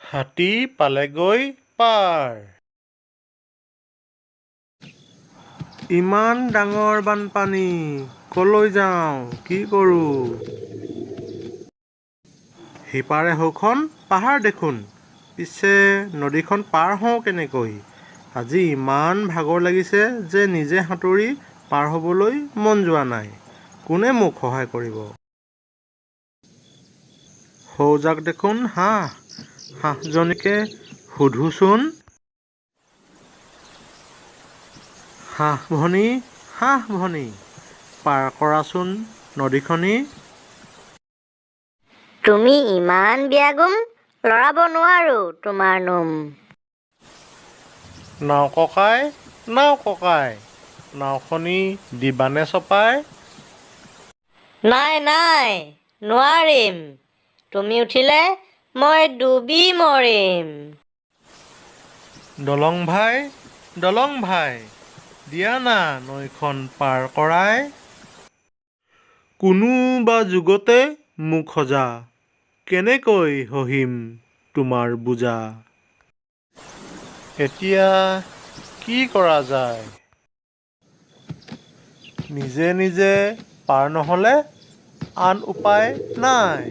হাতী পালেগৈ পাৰ। ইমান ডাঙৰ বানপানী, কলৈ যাওঁ, কি কৰোঁ? সিপাৰে সৌখন পাহাৰ দেখোন, পিছে নদীখন পাৰ হওঁ কেনেকৈ? আজি ইমান ভাগৰ লাগিছে যে নিজে সাঁতুৰি পাৰ হ'বলৈ মন যোৱা নাই। কোনে মোক সহায় কৰিব? সৌজাক দেখোন হাঁহ, হাঁহজনীকে সোধোচোন। হাঁহ ভনী, হাঁহ ভনী, পাৰ কৰাচোন নদীখনি। তুমি ইমান বিয়াগোম, লৰাব নোৱাৰো তোমাৰ নোম। নাও ককাই, নাও ককাই, নাওখনি দিবানে চপাই? নাই নাই, নোৱাৰিম, তুমি উঠিলে মই ডুবি মৰিম। দলং ভাই, দলং ভাই, দিয়া না নৈখন পাৰ কৰাই। কোনোবা যুগতে মোক সজা, কেনেকৈ সহিম তোমাৰ বোজা? এতিয়া কি কৰা যায়? নিজে নিজে পাৰ নহ'লে আন উপায় নাই।